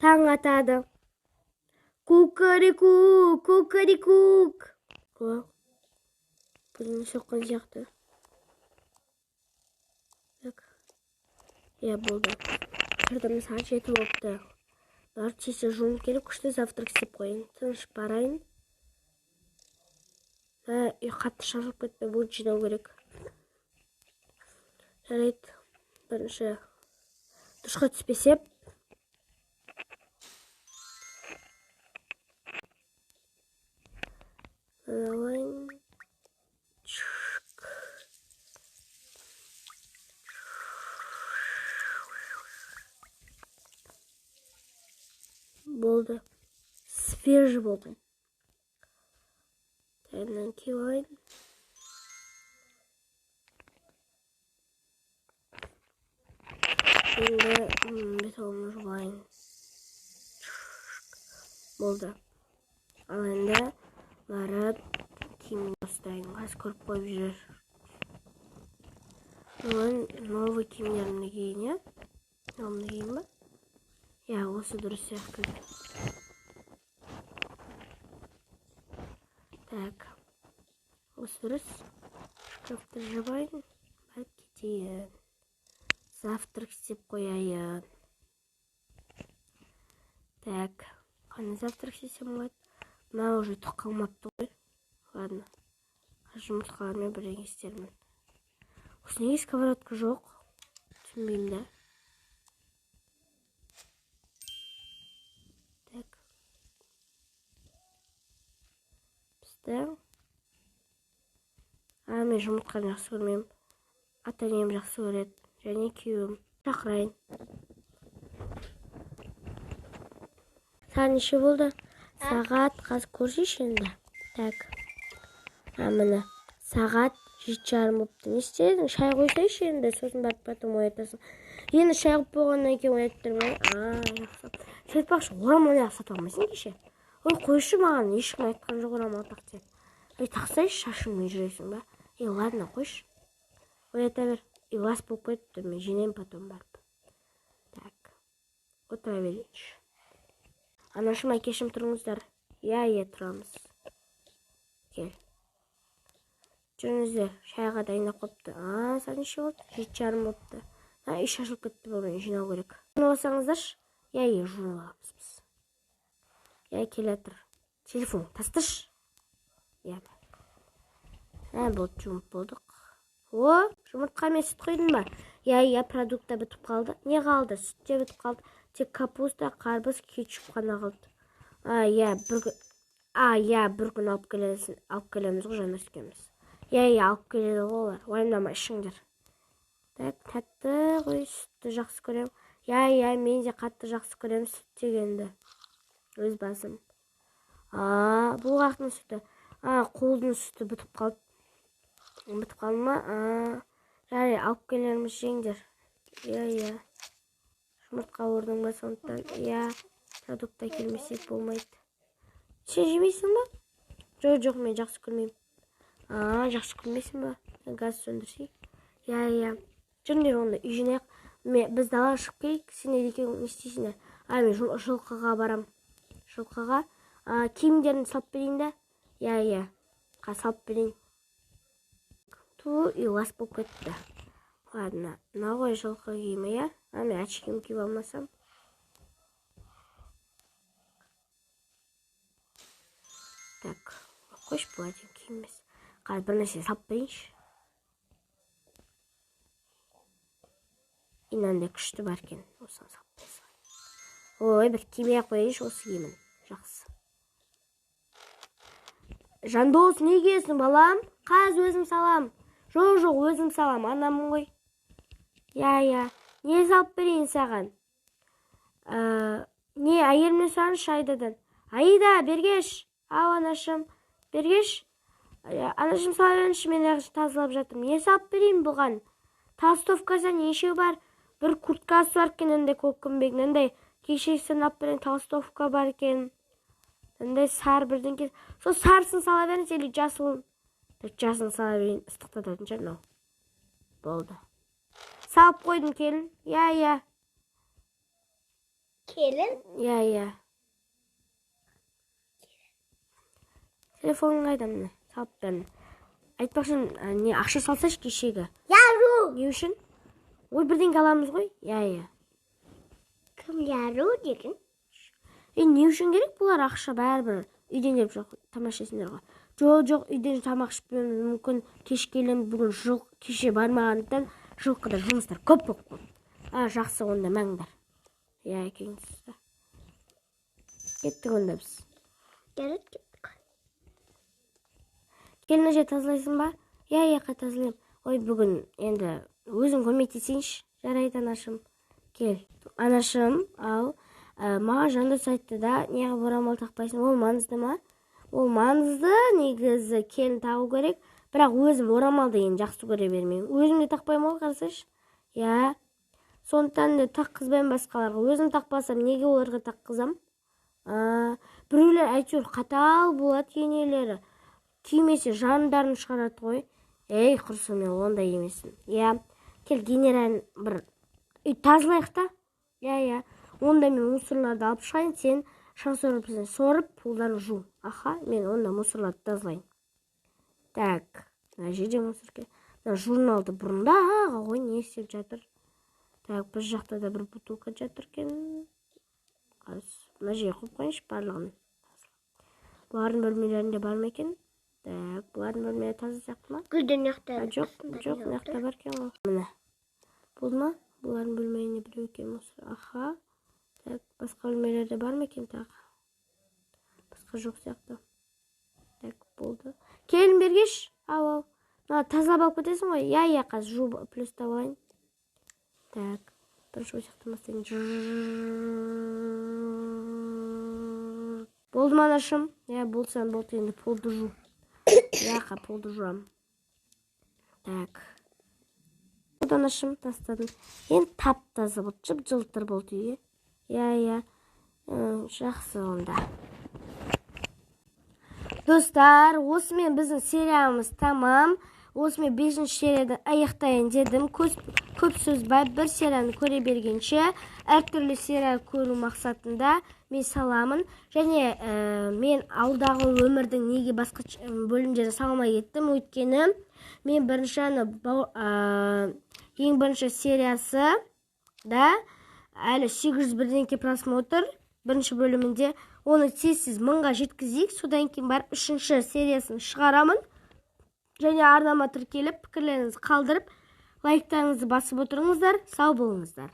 Таң атады. Кукареку, кукарекук. О, бірдеңе соққан сияқты. Так. Иә, болды. Тұрдым, сағат 7 болыпты. Барып тез жуынып келіп, күшті завтрак істеп қояйын. Тыныш барайын. Үй қатты шашылып кетті, бүгін жинау керек. Жарайды, бірінші душқа түспесем. Алайын. Болды. Свежий болдым. Мынаны киіп алайын. Енді бет аузымды жуайын. Болды. Ал енді барып киімімді ұстайын. Қазір көріп қойып жүрер. Бүгін новый киімдерімді киейін, иә? Мынауымды киейін ба? Иә, осы дұрыс сияқты. Так. Осы дұрыс. Шкафты жабайын. Барып кетейін. Завтрак істеп қояйын. Так. Қандай завтрак істесем болады? Мына уже түк қалмапты ғой. Ладно. Қазір жұмыртқалармен бірдеңе істермін. Осы неге сковородка жоқ? Түсінбеймін да. Так. Пісті. Мен жұмыртқаны жақсы көрмеймін. Ата-енем жақсы көреді. Және күйеуім. Шақырайын. Сағат неше болды? Сағат қазір көрсейші енді. Так. Міне. Сағат 7:30 болыпты. Не істедің? Шай қойсайшы енді, сосын барып потом оятасың. Енді шай қойып болғаннан кейін оятып тұрмын. Жақсы. Сен айтпақшы, орамал неғып сатып алмайсың кеше? Ой, қойшы маған, ешкім айтқан жоқ орамал тақ деп. Ей, тақсайшы, шашыңмен жүресің ба? Ей, ладно, қойшы. Оята бер. Ей, лас болып кетіпті, мен жинаймын потом барып. Так. Отыра берейінші. Анашым, әкешім, тұрыңыздар. Иә, иә, тұрамыз. Кел. Жүріңіздер, шайға дайындап қойыпты. Сағат неше болды? 7:30 болыпты. Үй шашылып кетті, бұл мені жинау керек. Жуынып алсаңыздаршы. Иә, иә, жуынып аламыз біз. Иә, келе жатыр. Телефон тасташы. Иә. Болды, жуынып болдық. О, жұмыртқа мен сүт құйдың ба? Иә, иә, продукт та бітіп қалды. Не қалды? Сүт те бітіп қалды. Тек капуста, қарбыз, кетчуп қана қалды. Иә, бір күн, иә, бір күн алып келесің, алып келеміз ғой жаңа екеуміз. Иә, иә, алып келеді ғой олар. Уайымдама, ішіңдер. Так, тәтті ғой, сүтті жақсы көрем. Иә, иә, мен де қатты жақсы көрем сүт дегенді. Өз басым. Бұл қақтың сүті. Қолдың сүті бітіп қалды. Бітіп қалды ма? Жарай, алып келерміз, жеңдер. Иә, иә. Жұмыртқа ордың ба сондықтан? Иә, продукт әкелмесек болмайды. Сен жемейсің ба? Жоқ, жоқ, мен жақсы көрмеймін. Жақсы көрмейсің ба? Газ сөндірсей. Иә, иә. Жүріңдер онда үй жинайық. Біз далаға шығып келейік. Сендер екеуің не істейсіңдер? Мен жылқыға барам. Жылқыға. Киімдерін салып берейін да? Иә, иә. Салып берейін. Ту, үй лас болып кетті. Ладно, мынау ғой жылқы киімі, иә? Мен очкимді киіп алмасам. Так, қойшы, бұл әдемі киім емес. Қазір бір нәрсе салып берейінші. Мынандай күшті бар екен. Осыны салып бере салайын. Ой, бір кимей ақ қояйыншы осы киімін. Жақсы. Жандос, не киесің, балам? Қазір өзім салам. Жоқ, жоқ, өзім салам, анамын ғой. Иә, иә. Не салып берейін саған? Не, әйелімнен сұраңызшы Айдадан. Аида, бергеш. Ау, анашым. Бергеш. Анашым, сала беріңізші, мен ағаш тазалап жатырмын. Не салып берейін бұған? Толстовкасы нешеу бар? Бір курткасы бар екен, мынандай көкпеңбек, мынандай кешегісін алып берейін, толстовка бар екен. Мынандай сары бірдеңке. Сол сарысын сала беріңіз, или жасылын. Так, жасылын сала берейін, ыстықтататын шығар мынау. Болды. Салып қойдым, келін. Иә, иә. Келін. Иә, телефоның қайда? Міне, салып бердім. Айтпақшы, не, ақша салсайшы кешегі. Яру. Не үшін? Ой, бірдеңке аламыз ғой. Иә. Кім яру деген? Е, не үшін керек бұлар ақша? Бәрібір үйден келіп жоқ тамақ ішесіңдер ғой. Жоқ, үйден тамақ ішпеуіміз мүмкін, кеш келемін. Бүгін жыл кеше бармағандықтан, жылқыда жұмыстар көп болып қалды. А, жақсы, онда мәңдер. Иә, келіңіз. Кеттік онда біз. Жарайды, кеттік. Келін, әже, тазалайсың ба? Иә, тазалаймын. Ой, бүгін енді өзің көмектесейінші. Жарайды, анашым, кел. Анашым, ал маған Жандос айтты да, неғып орамал тақпайсың? Ол маңызды ма? Ол маңызды негізі, келін тағу керек, бірақ өзім орамал дегенді жақсы көре бермеймін. Өзім де тақпаймын ғой, қарасайшы. Иә, сондықтан да таққызбаймын басқаларға. Өзім тақпасам, неге оларға таққызам? Біреулер әйтеуір қатал болады, енелері кимесе, жандарын шығарады ғой. Ей, құрсын, мен ондай емеспін. Иә, кел, генерал, бір үй тазалайық та. Иә, онда мен мусорларды алып шығайын, сен шаң сорып сорып, полдарын жу. Аха, мен онда мусорларды тазалайын. Так, мына жерде мусор екен. Мына журналды бұрындағы ғой, не істеп жатыр? Так, бір жақта да бір бутылка жатыр екен. Мына жерге қойып қояйыншы барлығын. Бұлардың бөлмелерінде бар ма екен? Так, бұлардың бөлмелері таза сияқты ма? Гүлдің жақта. Жоқ, жоқ, мына жақта бар екен ғой. Міне, болды ма? Бұлардың бөлмелерінде біреу екен мусор. Аха, так, басқа бөлмелерде бар ма екен тағы? Басқа жоқ сияқты. Так, болды. Келін, бергеш. Ау, ау, мына тазалап алып кетесің ғой. Иә, қазір жуып, плюстап алайын. Так, бірінші осы жақтан бастайын. Болды ма, анашым? Иә, болса, болды. Енді полды жу. Иә, полды жуамын. Так, болды, анашым, тастадым. Енді тап таза болды, жып жылтыр болды үй. Иә, жақсы онда. Достар, осымен біздің сериямыз тамам. Осымен бесінші серияды аяқтайын дедім. Көп созбай, бір серияны көре бергенше, әртүрлі серия көру мақсатында мен саламын. Және мен алдағы өмірдің неге басқа бөлімдерін салмай кеттім? Өйткені мен бірінші аны ең бірінші сериясы да әлі 800 бірдеңке просмотр бірінші бөлімінде. Оны тез тез 1000-ға жеткізейік, содан кейін барып үшінші сериясын шығарамын. Және арнама тіркеліп, пікірлеріңізді қалдырып, лайктарыңызды басып отырыңыздар. Сау болыңыздар.